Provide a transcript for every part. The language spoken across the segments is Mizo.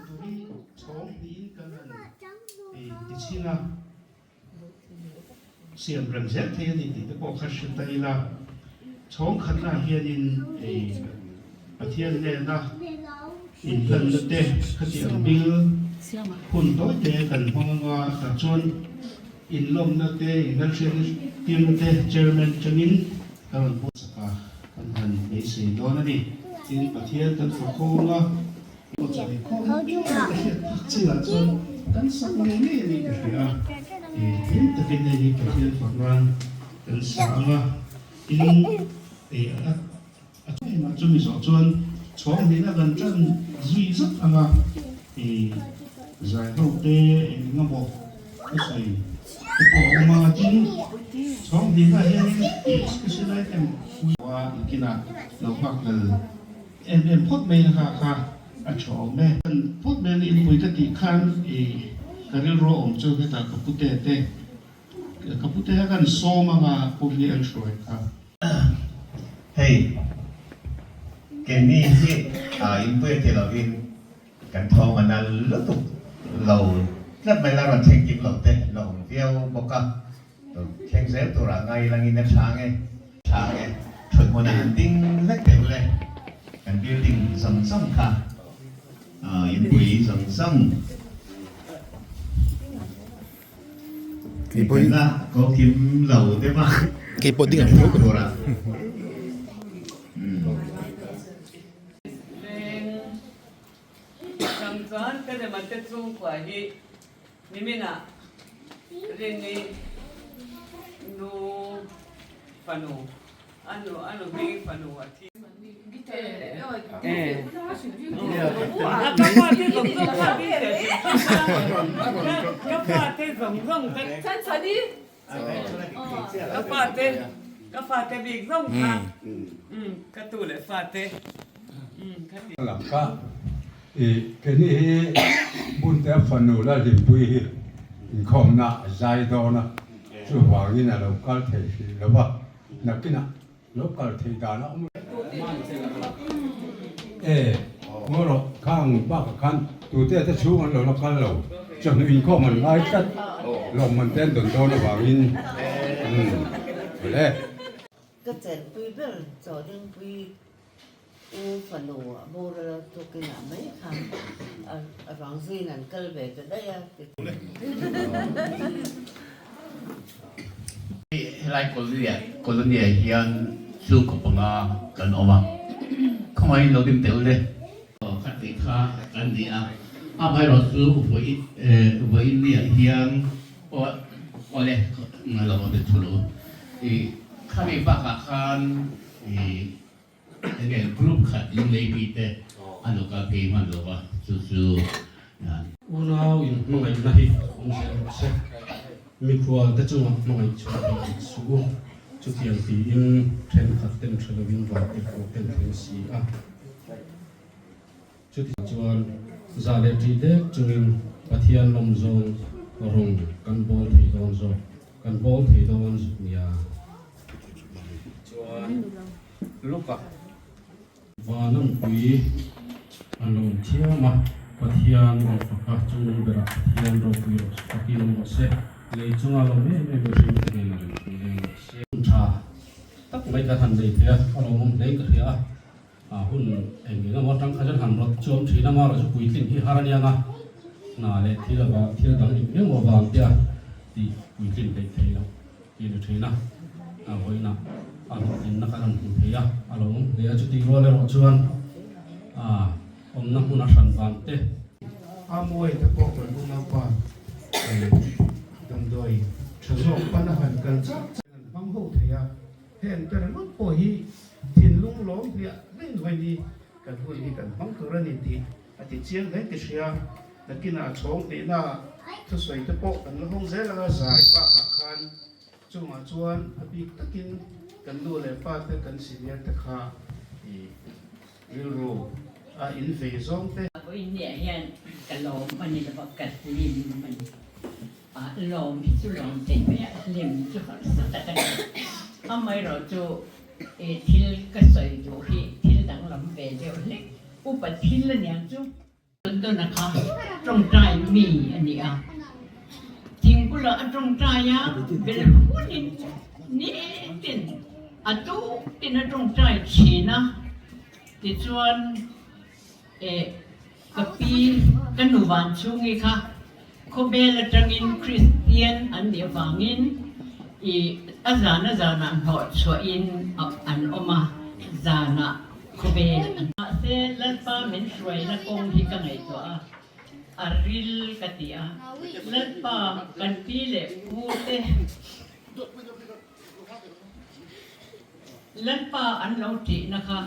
tur hi chhawng hnihin kan han ti chhin a, siam rem zel thei a ni tih te pawh kha hre ta ila. Chhawng khatnaah hianin Pathian hnena inhlanna te khatiang bil hun tawi te kan hmang anga tah chuan inlawmna te, inhmelhriatna tirna te Chairman atangin ka rawn pawh chak a, kan han beisei dawn a ni. Tin, Pathian kan fawkhawng a, aw chawi khawm apiang ka hriat phak chinah chuan kan sak ngei ngei a ni ka hria a, hlim takin hei hi Pathian fak nan kan sa ang a, tin, a A chhungah chumi zawh chuan chhawng hnihna kan tan zui zat ang a, i zai ho te eng eng emaw ka sawi te pawh a awm a, tin chhawng hnihna hianin special item a inkinah lo nghak hlel em em phawt mai na kha kha a tha awm e. Kan phawt mai ni inpui ka tih khan i ka rilru a awm chu hetah ka pute te ka pute kha kan sawm anga pu hi an hruai kha. Hei, keini hi inpui a ti lovin kan thawng a nal lutuk lo tlat mai la, rawn thleng kim lo te la awm viau bawk a, thleng zel turah ngai langin a tha nge. Tha nge, thut hmunah an ding vek teh ule, kan building zawng zawng kha inpui zawng zawng. Keipawh ko kim lo deuh a. Keipawh ding ang tho ka tura. Leng chang chuan ka rema te chhungkua hi niminah Rini nu fanu A nu a nu hming fanu a thi. Lam kha i keini hi Bunte fanu la hlimpui hi inkhawmna a zai dawn a, chuvangin a lo kal thei hrih lo va. Nakinah lo kal thei dan a awm e, ngaw rawh khang bakah khan tute te chhung an lo la kal lo, chawhnu inkhawm an ngai tlat lawmman te an dawn dawn avangin umm awle. Ka chenpui ber Chawdingpui u fanu a boral a tukinah mai khan a vang zuiin an kal ve ta daih a. Helai colony ah hian chhungkaw panga kan awm a, khawngaihin lo dim teh u le. Kha tih kha kan ni a, amaherawhchu vawiin ni ah hian aw le lo awm teh thu lo i khami bakah khan i Enge group khat lunglei mi te an lo kal phei hman lo va, chu chu. Unau in hmangaihna hi awm zel rawh se. Mikhual te chungah hmangaih chhuah thei dik suh u. Chutiang tiin thenkhat ten hre lovin vantirhkoh ten thleng si a. Chutiang chuan zah leh ṭih dek chungin Pathian lawm zawng rawng kan bawl thei dawn zawk, kan bawl thei dawn zuk nia. Chuan Luka Vananpui a lawm thiam a, Pathian an fak a, chungnung berah Pathian ropui rawh fakin awm rawh se, lei chunga lawm em em mihring te hnenah rem thu leng rawh se. Hun tha tak mai kan han nei thei a, a lawmawm hlein ka hria a. A hun eng eng emaw atang kha chuan han rawt chuam thin a, marawh chu puitling hi har aniang a, hna leh thil avang thil dang eng eng emaw avang te a tih puitlin theih theih loh tih a ni thin a, a vawiinah a hlawhtlinna kha an hmu thei a, a lo awm hle a, chutih rual erawh chuan a awmna hmun a hran vang te. A mawi te pawh kan unaupa damdawi tha zawk pan a han kal chak chak an hmang ho thei a, heng te ringawt pawh hi Thinlung lawm hliah hliah in vawiin hi kan hun hi kan hmang tur a ni tih a ti chiang hle ti hria. Nakinah a chhawng hnihna thusawi te pawh kan la hawng zel anga zai bakah khan chungah chuan a bik takin kan nu leh pa te kan senior te kha i rilru a in vei zawng te. Vawiin niah hian ka lawm a ni lova ka hlim a ni. Lawm hi chu lawm thei mai a, hlim chu harsa tak a ni. Amaherawhchu thil ka sawi duh hi thil danglam ve deuh hlek, upa thil aniang chu. London-a kha tawngtai mi a ni a. Thingbulah a tawngtai a, bel hunin nitin a tukin a tawngtai thin a. Tichuan eh ka pi ka nu van chhungi kha khawbel atangin Kristian an nih avangin ih a zan a zanah hnawh chhuahin an awm a, zanah khawbel an. Mahse Lalpa min hruaina kawng hi ka ngaihtuah a, a ril ka ti a, Lalpa kan pi leh pu te Lalpa an lo tihna kha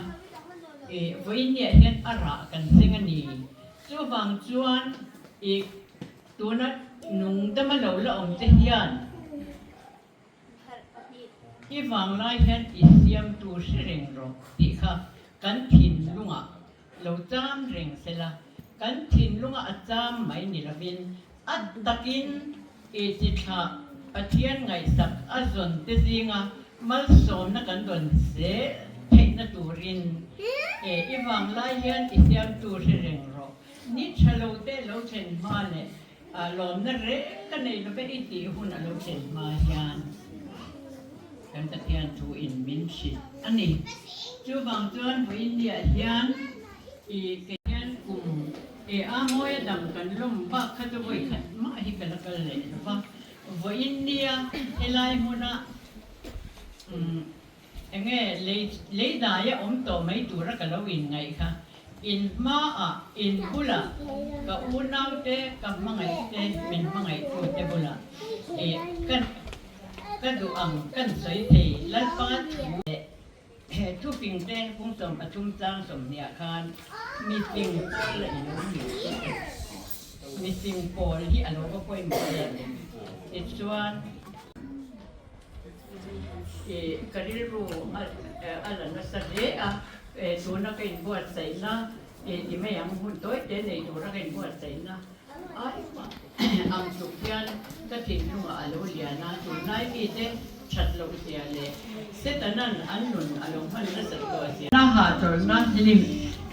i vawiinniah hian a rah kan thleng a ni. Chuvang chuan i tuna nung dama lo la awm te hian i vanglai hian i siamtu hre reng rawh tih kha kan thinlungah lo cham reng sela, kan thinlunga a cham mai ni lovin a takin i chi thlah Pathian ngaihsak a zawn te zinga malsawmna kan rawn zel theihna turin e i vanglai hian i siamtu hre reng rawh. Ni tha lo te lo thlen hma leh lawmna reng ka nei love i tih hun a lo thlen hma hian kan Pathian thu in min hrilh a ni. Chuvang chuan vawiinniah hian i kei hian kum e a mawi a dang kan lawm bak kha chu vawi khat mah hi ka la kal leh lo va. Vawiinnia helai hmuna umm Enge lei lei daia awm tawh mai tura ka lo inngaih kha. In hmaah, in bulah, ka unaute, ka hmangaihte, min hmangaihtute bulah ih ka ka duh ang kan sawi thei Lalpa thu leh he thupingte kung 13 chang 20 ah khan mifing pawl a ilo ni mifing pawl hi a lo va pawimawh em tichuan Ka rilru a la nasa hle a, tuna ka inbuatsaihna ti mai ang, hun tawi te nei tura ka inbuatsaihna ai mah ang tluk hian ka thinlungah a lo lian a, tunlai mite that loh zia leh Setanan an nun a lo hman nasat tawh zia. Na hahchawlhna hlim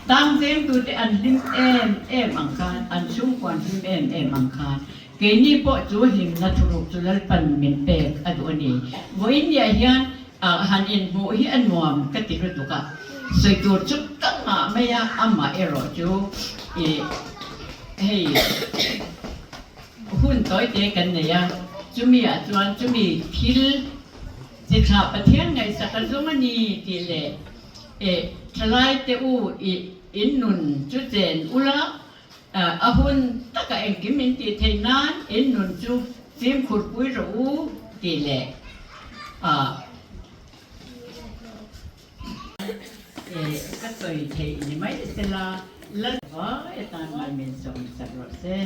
tang zengtute an hlim em em ang khan, an chhungkuan hlim em em ang khan Keini pawh chu hlimna thuruk chu Lalpan min pek a duh a ni. Vawiinniah hian han inhmuh hi a nuam ka ti lutuk a, sawi tur chu ka nghah mai a, amah erawh chu ih hei hun tawite kan nei a, chumi ah chuan chumi thil chi thlah Pathian ngaihsak a zawng a ni tih leh eh thalai te u ih in nun chu chen ula, A hun takah engkim min tih theih nan in nun chu fimkhur pui rawh u tih leh ka sawi theih ni mai sela Lal vai atan mai min sawm sak rawh se.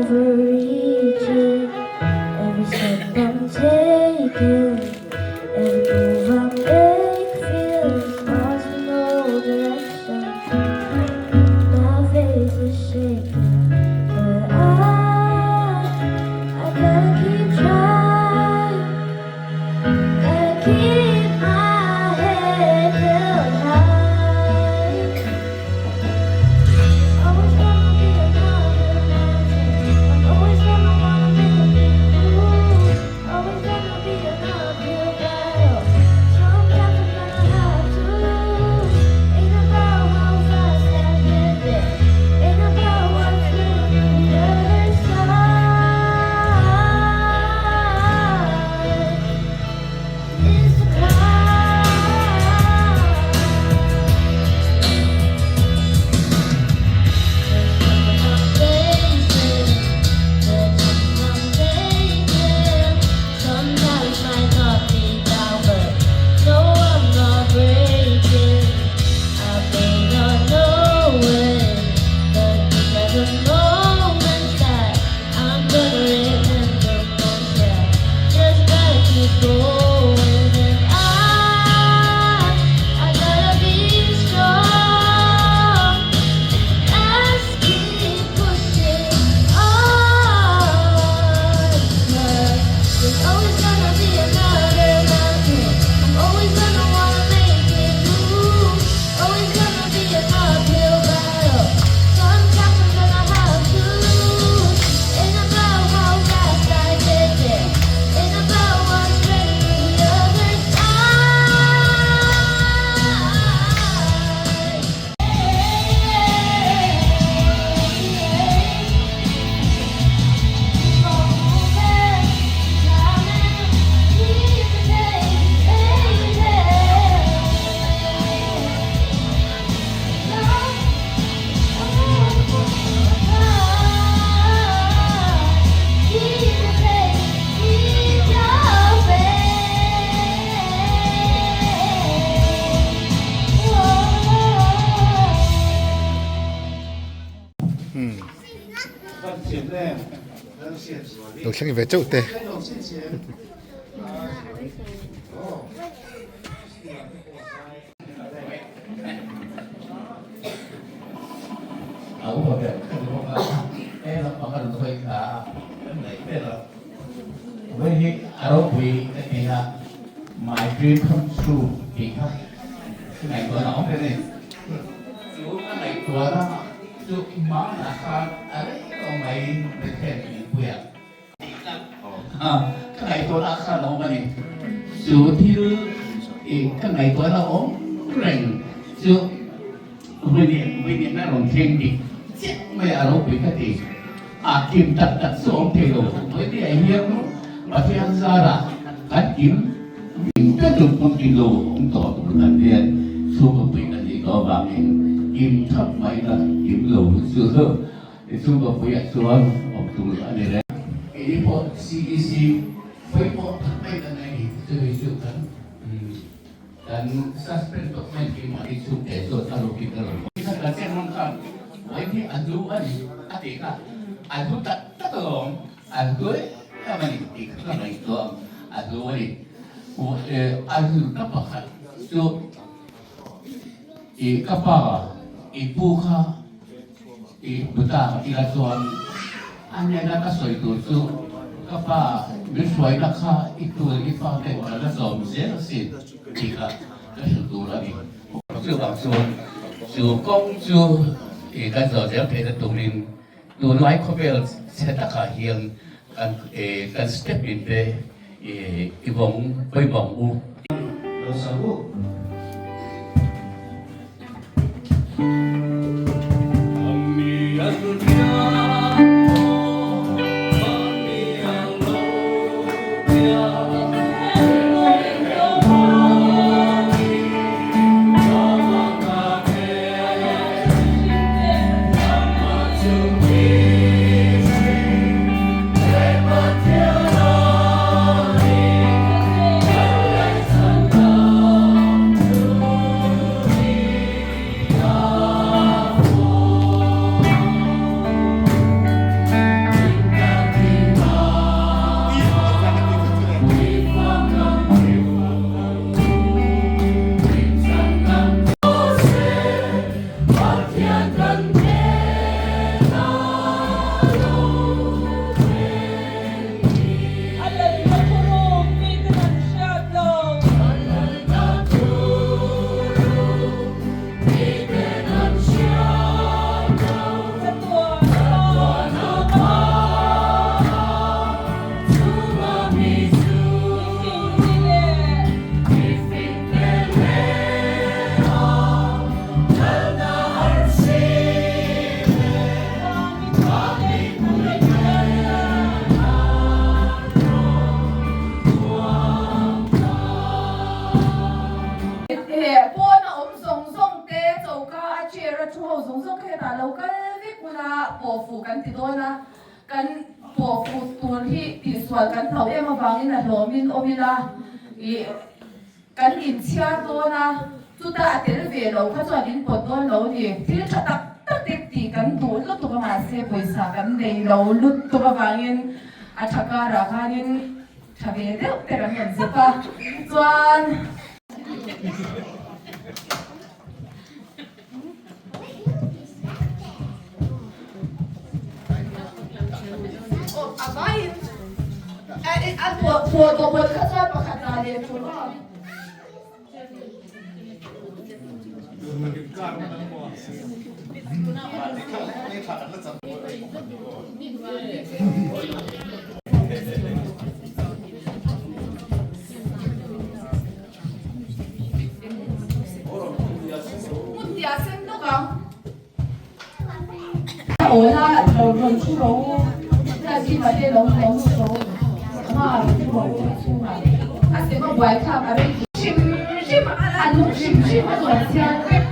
Overreaching. Every step I'm taking, every move I make feels lost with no direction. My face is shaking, but I gotta keep trying. Gotta keep my head held high. Always gonna be another mountain. I'm always gonna wanna make a big move. Always gonna be an uphill battle. Sometimes I'm gonna have to lose. Ain't about how fast I get there. Ain't about what's on the other side. It's the climb. Sometimes might not be down, but no, I'm not breaking. I may not know it, but these are the moments that I'm gonna remember most. Yeah, just gotta keep going, and I gotta be strong. Just keep pushing on. 'Cause there's always gonna be another mountain. I'm always gonna wanna make it move. Always gonna be an uphill battle. Sometimes I'm gonna have to lose. Ain't about how fast I get there. Ain't about what's ready on the other side. Lo thleng ve chauh te. My dream come true tih kha ngaihtuahna a awm reng a ni. Chu ka ngaihtuahna chu hmanah khan a rei tawh mai Bethlehem inpuiah tih tak ka ngaihtuahna khan a awm a ni. Chu thil ka ngaihtuahna awm reng chu Vawihniahna rawn thleng dik chiah mai a ropui ka ti. A kim tak tak chu awm thei lo. Vawihniah hian Pathian zarah kan kim ka tum pawm thin lo awm tawh tur kan hian chhungkaw pui kan nih tawh avangin kim thap mai la kim lo chu chhungkaw puiah chuan awm tur a ni reng. Keini pawh CEC pawimawh tak mai kan nei ni chumi chu kan Kan suspend tawh mai keimahni chhungte chuan a rukin ka rawn hawi. Khan kan chen hmang khan vawi hi a hlu a ni a tih kha a hlu tak tak alawm a hlu em a ni tih kha ka ngaihtuah ang a hlu a ni. A hlu na pakhat chu i ka pa i pu kha i hmu ta ila chuan a hnena ka sawi tur chu ka pa min hruaina kha i tu leh i fa ten ka la zawm zel asin tih kha ka hrilh tur a ni. Chuvang chuan chu kawng chu i kan zawh zel theihna turin tunlai khawvel chhe takah hian kan kan step in te i vawng pawimawh ang u. Lo sa u. Kan pawh fuh tur hi tihsual kan hlau em avangin a hlawmin awm ila ih kan inchhiar dawn a, chuta a tel ve lo kha chuan in pawt dawn lo ni. Thil tha tak tak te tih kan duh lutuk a mahse pawisa kan nei lo lutuk avangin a tha karah khanin tha ve deuh te kan rawn zep a, chuan. Awla lo rawn thu ro u, Hriatkima te lo lo lut ro u, Hma rawn thu ro u chhungah a sem a buai thlak a rei hrim hrim a nung hrim hrim a chuan chhiar vek.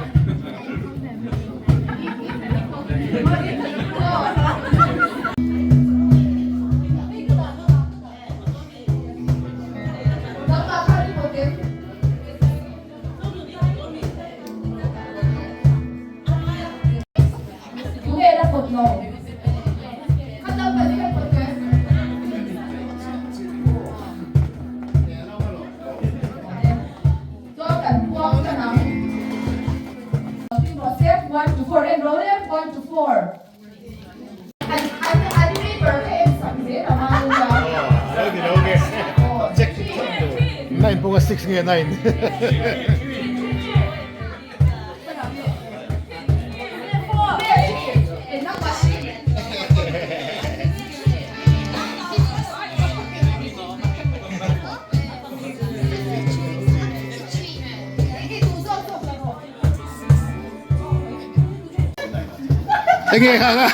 Nine pawh six nge nine. Enge kha kha.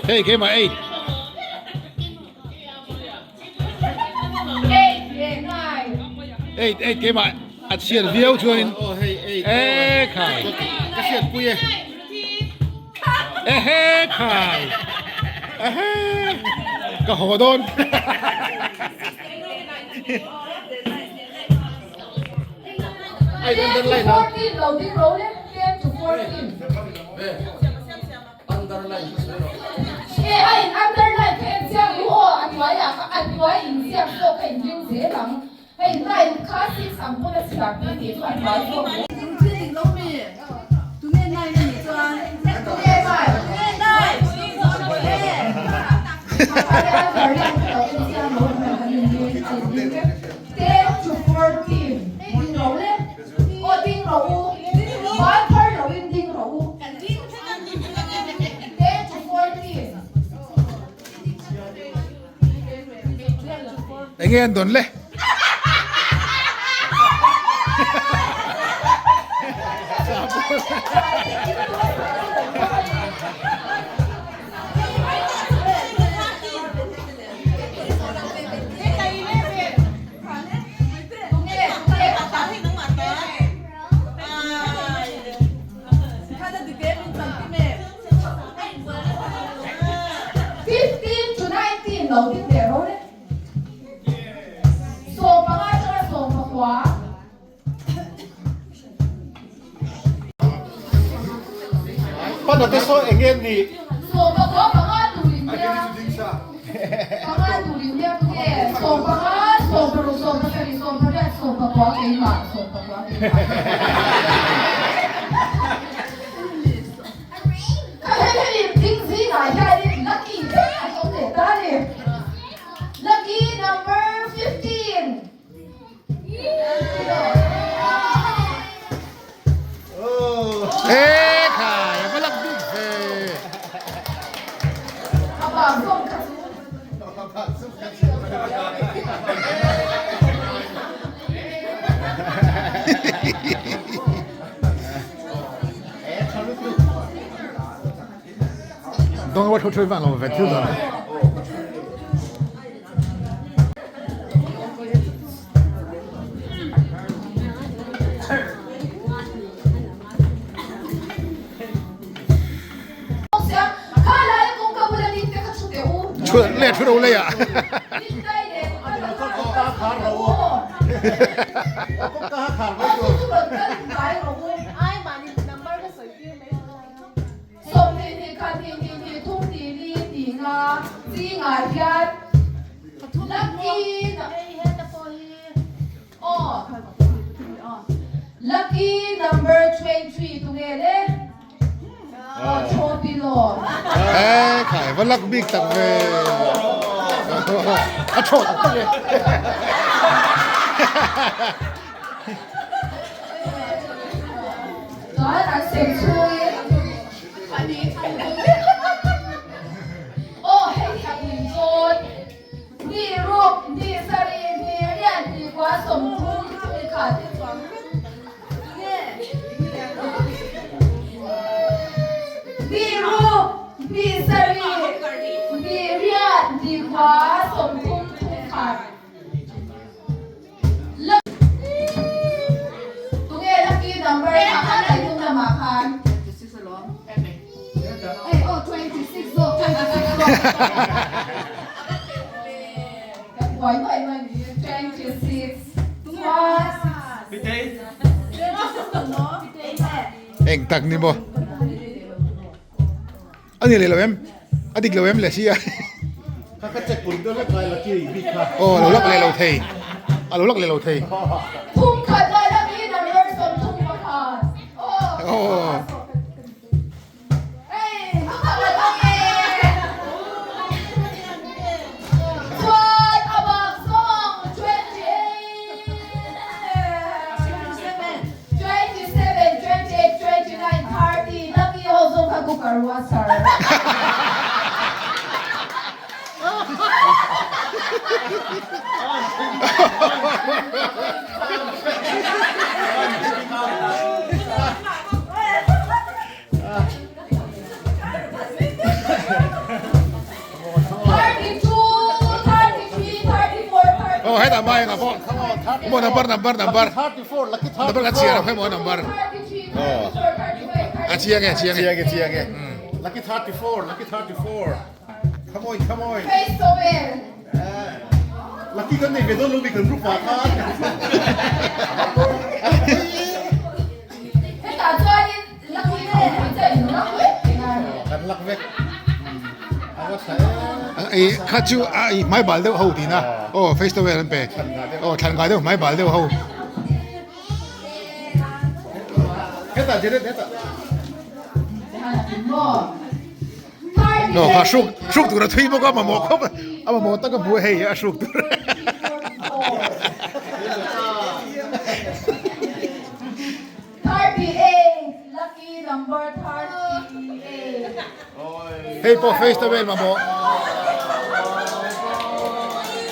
Hei keimah eight. Eight eight keimah a chhiat viau chuanin e khai ka hriat pui e ehe khai ehe ka haw dawn. Ten to 14 lo ding ro le 10 to 14. E a in underline kha en chiang u aw a hnuai ah kha a hnuai in ziak zawk kha in ring zel ang hei nine kha 6 ang pawn a chhiar tih tih chu a hnuai zawk zel. Thil dik lo mi? Tunge nine a nih chuan? Tunge nine? Tunge nine? Ten to 14 ding ro le aw ding ro u ban phar lo in ding ro u 10 to 14. Enge an dawn le? 15 to 19 lo ding leh ro le. 15 atanga 19. Pana te saw eng nge ni? 15 panga turin nia. Panga turin nia tu nge? 15, 16, 17, 18, 19 keimah, 19 keimah. Ka hei hei ding zingah hianin lucky vek an awm leh ta a ni. Lucky number 15. E khai, a va lak bak zawng kha chu. Dong wa thu vang lo ve thil don. Thu le thu ro le ya. Lucky number 23 tunge le? Ê, Khải vẫn lắc big tặng về. A trộn tắc về. Chuan an sem chhungin aw hei hi a pui dawn ni ruk ni sarih ni riat ni kua 30 ni khat ni ruk ni sarih ni riat ni kua 30 thum khat. Tunge lucky number kha khan lei tum lamah khan. Hei aw 26 zawk 26 zawk kan buai nuai nuai ni 26 chuan. Eng tak ni maw? A ni leh lo em? A dik lo em le sia? Kha ka check pun deuh hlek ngai lucky bik kha. Aw a lo lak leh lo thei. A lo lak leh lo thei. Thum khat lai lucky number 30 pakhat. Aw. Hei thum khat lai lucky. Chuan a bak zawng 28. 27, 28, 29, 30, lucky ho zawng kha cooker washer. Oh, hetah mai ang pawh. Maw number number number. Number kan chhiar ang maw number. Oh. A chiang e chiang e. Chiang e chiang e. Lucky 34, lucky 34. Come on, come on. Face towel. Lucky kan nei ve dawn lo mi kan group ah khan. Hetah chuanin lucky ho pui che in luck vek tih a ni. Kan luck vek. A va tha em. Ei kha chu a i hmai bal deuh ho tihna. Aw face towel an pe. Aw thlan ngai deuh hmai bal deuh ho. Hetah Janet hetah. No kha hruk hruk tur a thui bawk a mamawh khawp a mamawh tak a hmu a hei a hruk tur. 38 lucky number 38. Hei pawh face towel mamawh.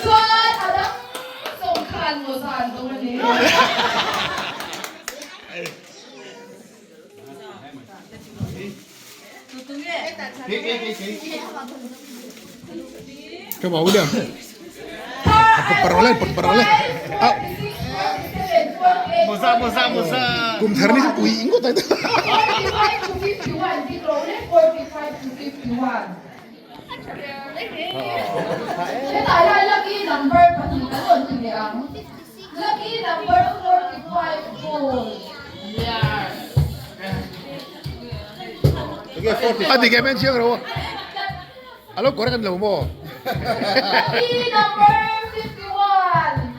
Chuan a dang zawng khan mawza an dawng a ni. Ka mau William. Put parole, put parole. Ah. Moza moza moza. Kum thar ni chu ui ingo tai. 45 to 51 dik lo le 45 to 51. Hetah hian lucky number pahnih kan rawn ti leh ang. Lucky number 45 gold. A dik em en chiang ro. A lo correct an lo maw? Lucky number 51.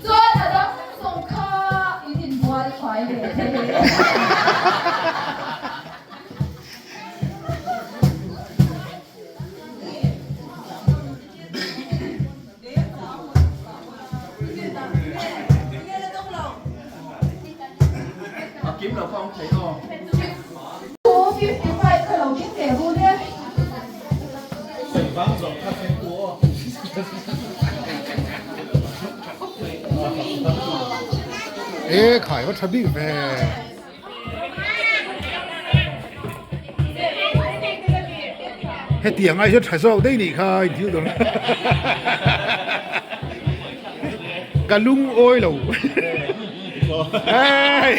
Chuan a dang zawng kha in inbual fai leh thei. Kim lo kha awm thei aw. 255 kha lo ding teh ru le. Bang zawng kha thleng tu aw. E khai va tha bik ve. Hetiang ai hian tha zawk daih nih kha in thil dawn. Ka lungawi lo. Hey!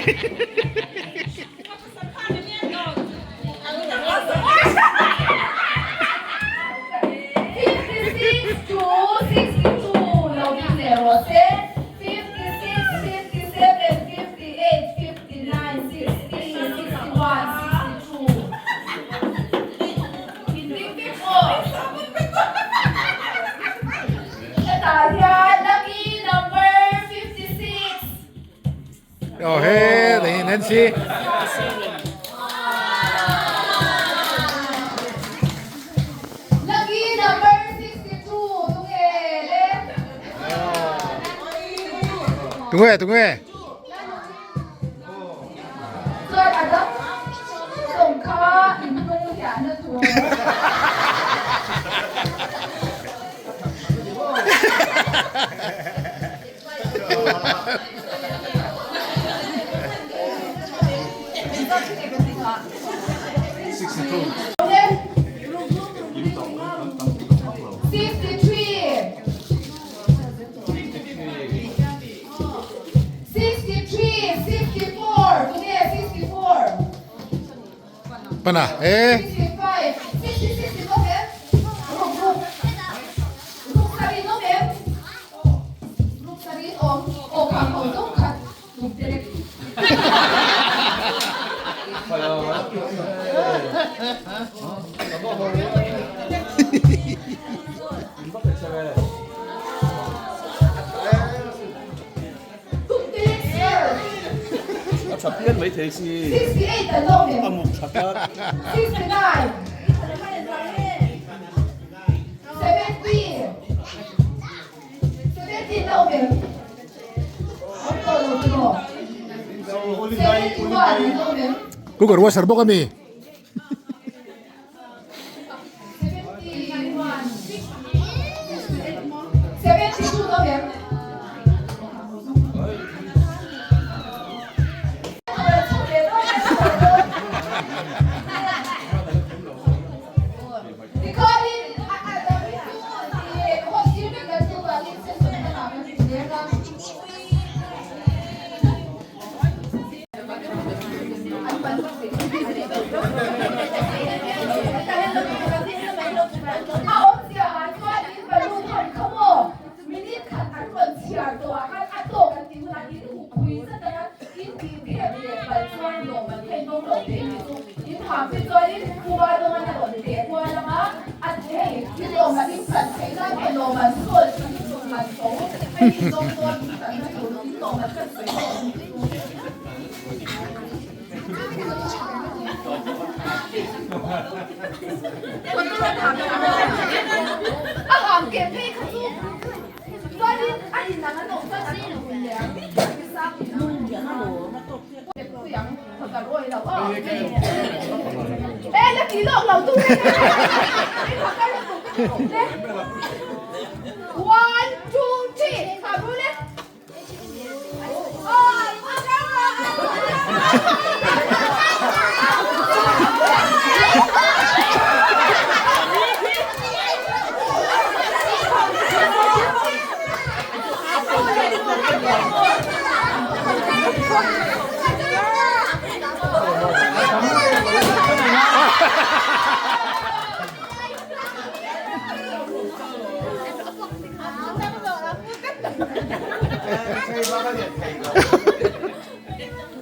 Oh he, đây Nancy. Lucky number 62 tunge le. Tunge, tunge. Chuan a dang zawng kha in hnung hian a tur. Pana e. A tha pian mai thei si. A muk tha tlat. Cooker washer bawk a mi. A awmzia ah chuan in balloon han kha maw minute khat an rawn chhiar tawh ah khan a tawk an tih hunah in huh phui zat anga in tih thep leh palh chuan lawm an kha in bawng lo thei ni chu in ham te chuan in khua dawn a rawn teh kual anga a hei in lawm an in chan theih nan hei lawm an sawi in man tho hei in dawng dawn in chan na tur in lawm an kan sawi tawh ni chu. A ham ke phei kha chu chuanin a inang an awm chuan an inhun leh ang e la ti lawk lo tu One, two, three, ha rule.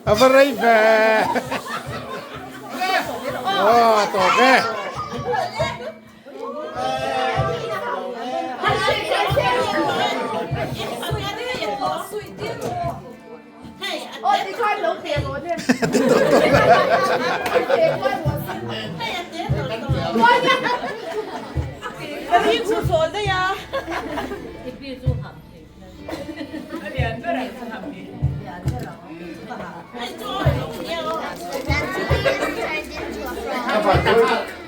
A va rei ve. Aw tawk e.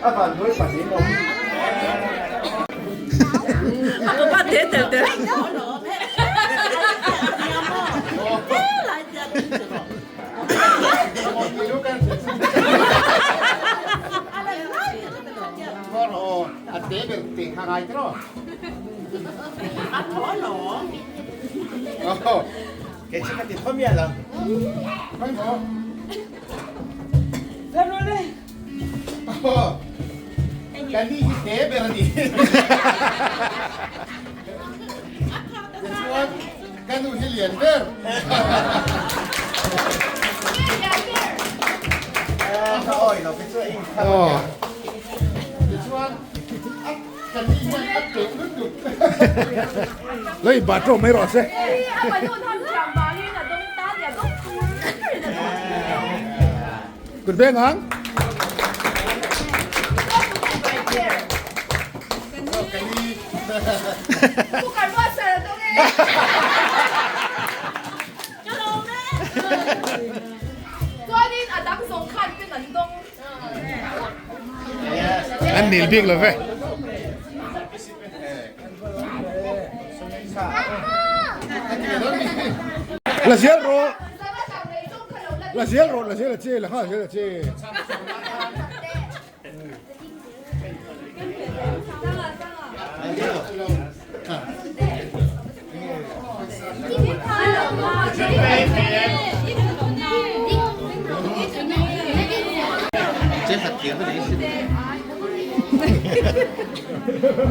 A vanduai pahnih awm. Lei ba tro mai rawh se. Kut veng ang. An nil bik lo ve. La zel rawh. La zel rawh, la zel a che, la nghal zel a che.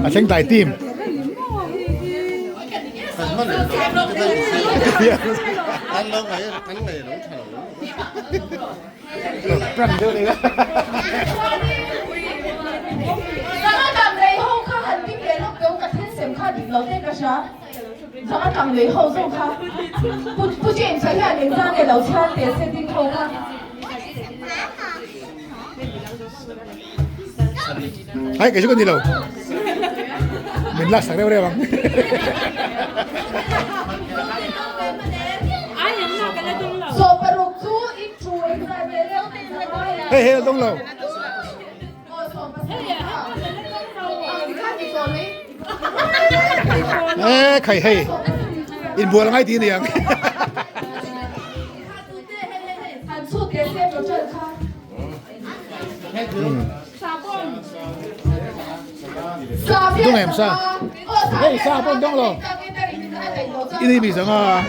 A thleng tlai team. Prank deuh ni. Zanga tang lei ho zawng kha Pu Pu James a hian engzah nge lo chhiar teh se ding ho kha. Hai kei chu ka ni lo. Min lak sak reuh reuh ang. Sawm paruk chu in thu engzah nge reuh Hei hei la dawng lo. Ê khai hei inbual ngai ti niang. Dong em sa. Hei sa pon dong lo. Ini mi zanga.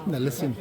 Nalh asin.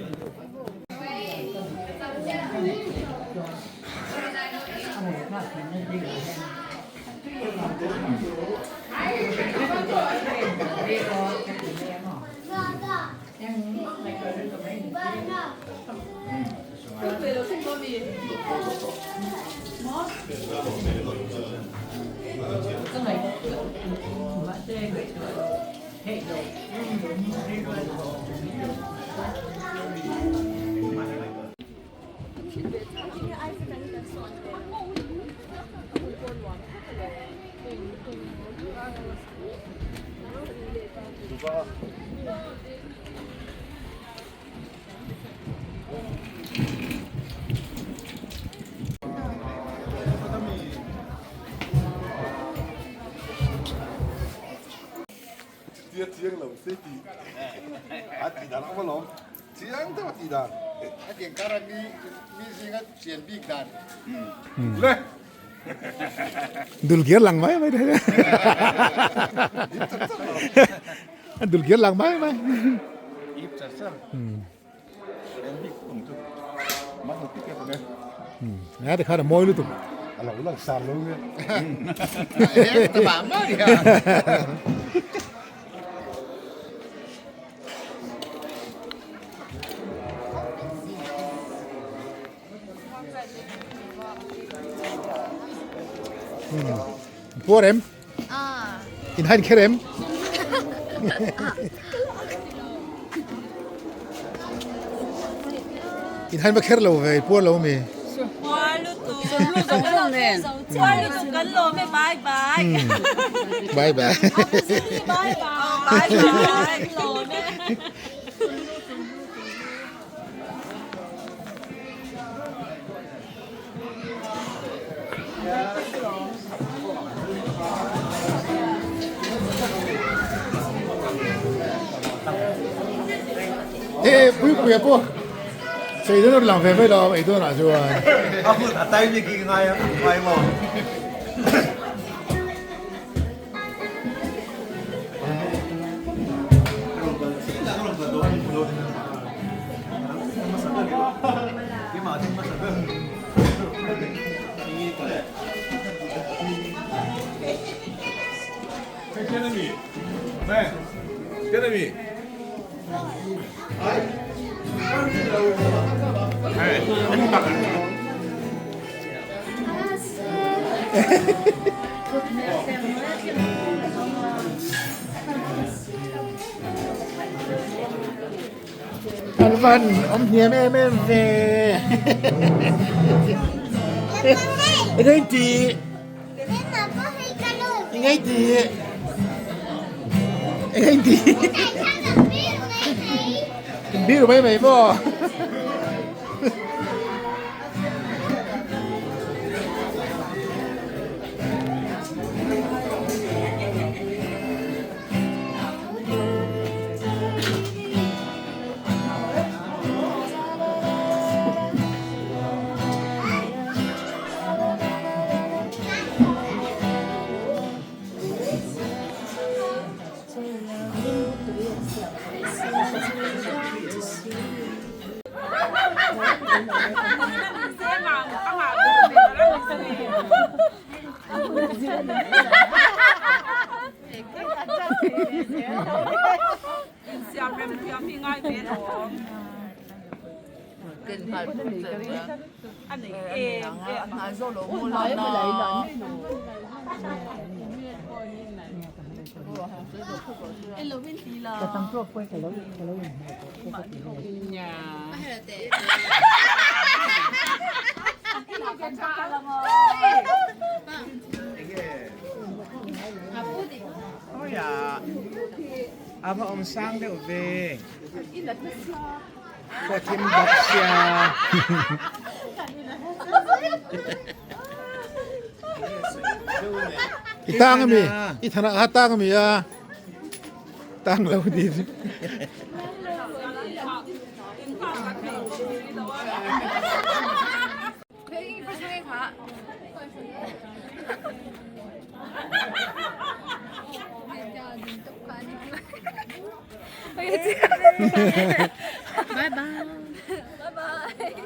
Dulkir lang mai mai thei. Dulkir lang mai mai. Nè thì khá là môi luôn tụi. Puar em? In hain kher em? In hain va kher lo ve, puar lo mi. Bye bye. Bye bye. Ê, pui pui pawh sei dawn lang ve mai lo ei dawn ah chuan. A hun a tai bik hi ngai a ngai maw. An van awm hniam em em ve. Engei ti? Engei ti? Engei ti? Biru mai mai maw? A va awm sang deuh ve. Khua thim bawk sia. I tang ami? I thana kha tang ami a? Tang lo ni. Bye bye. Bye bye.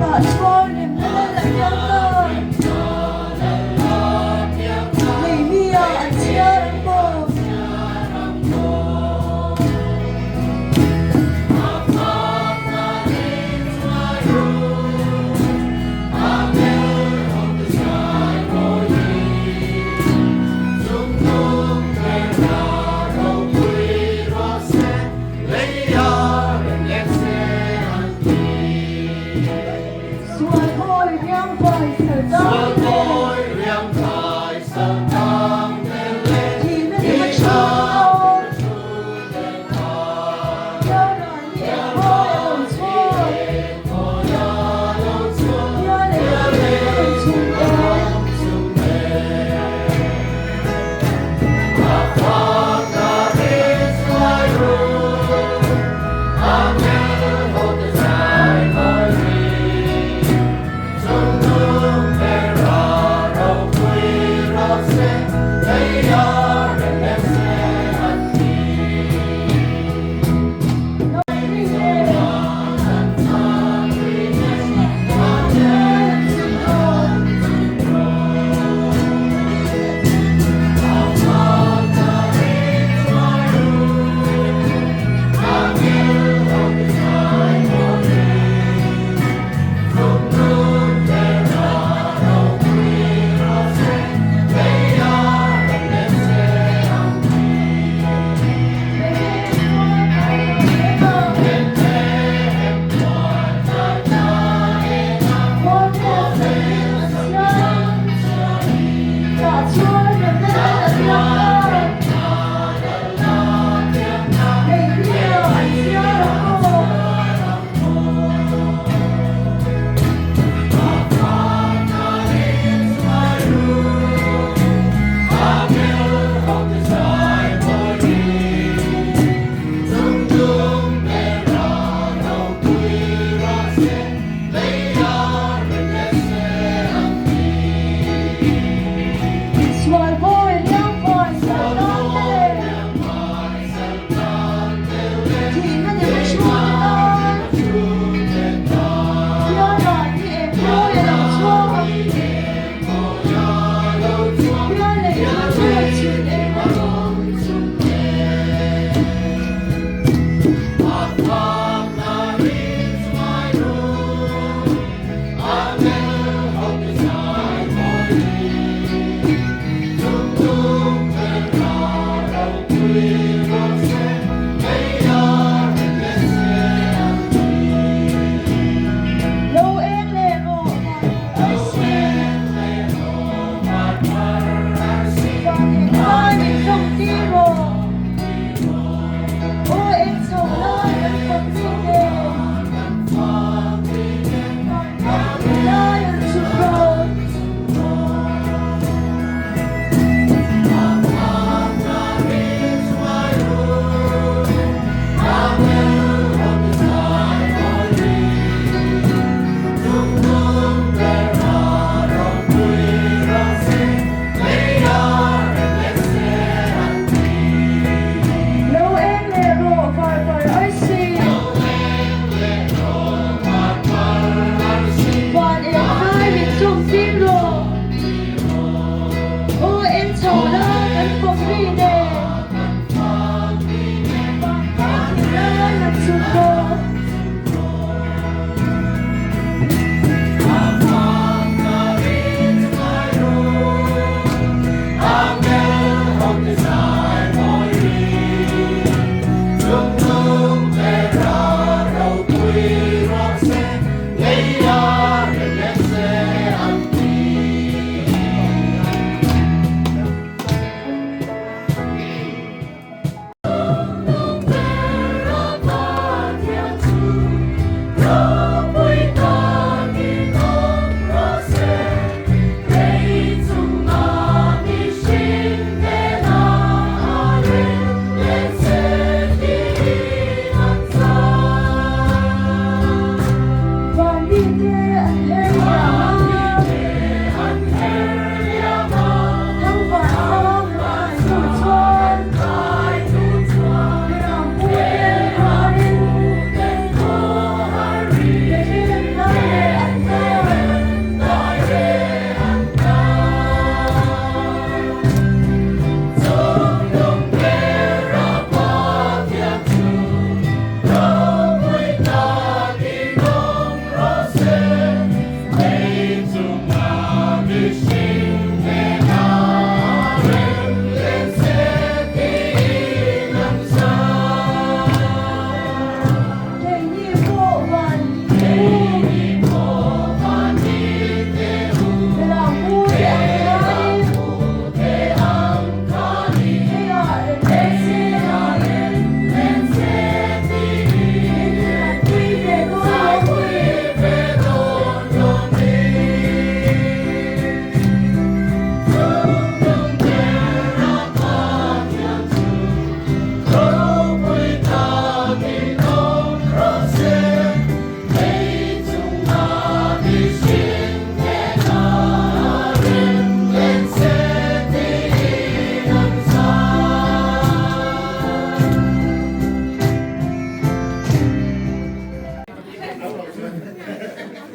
Tah chuan remna lal a piang ta. Lei mi ah an chhiar ang maw? Sual hawi riang fai sal tang le. Thihna ni ma chhung au. Piara ni eng hawi a lo chhuak. Piara ni eng hawi a lo chhung e.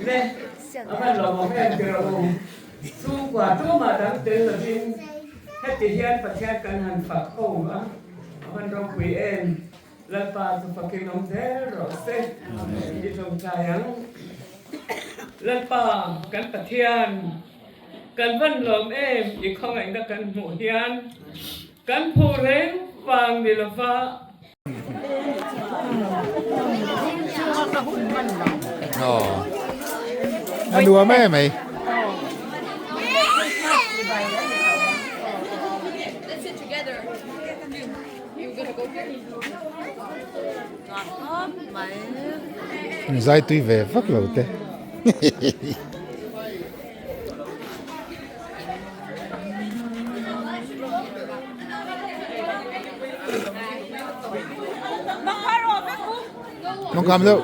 Le, a van lawmawm em ti rawh u. Chhungkua tumah dang tel lovin heti hian Pathian kan han fak ho a, a van ropui em. Lalpa chu fakin awm zel rawh se. I tlawmtlai ang. Lalpa kan Pathian, kan van lawm em i khawngaihna kan hmuh hian kan phuh reng vang ni lova. A nuam em mai. Zai tui ve vak lo te. Mong kam deuh.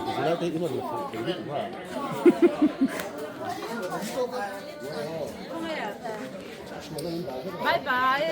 Bye bye.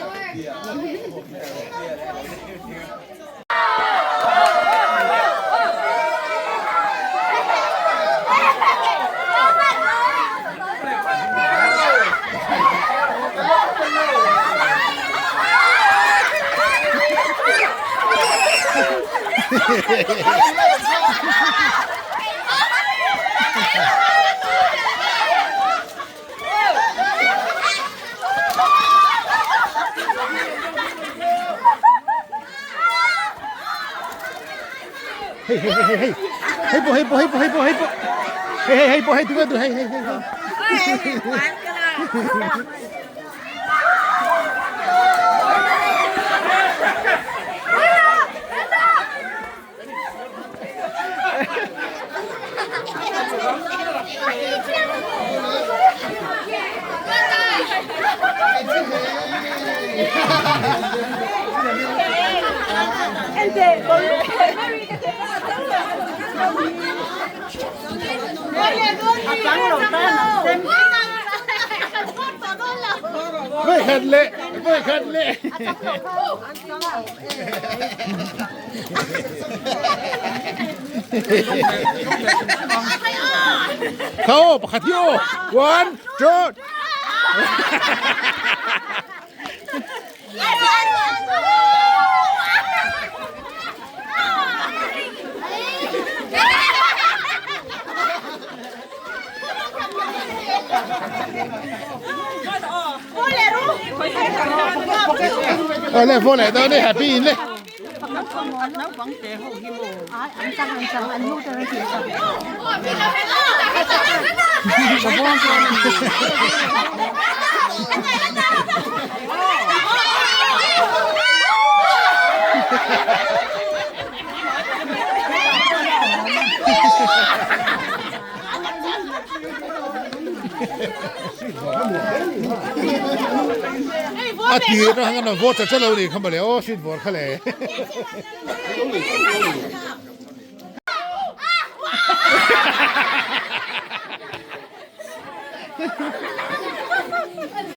Hey hey hey hey hey bo hey bo hey bo hey bo hey bo hey hey hey bo hey tu tu hey hey hey Voi khat le voi khat le Kho pakhat hi aw one two Le vô leh dawn e happy in le. A tir na hanga na vote cha lo ni kha male o sit vor kha le.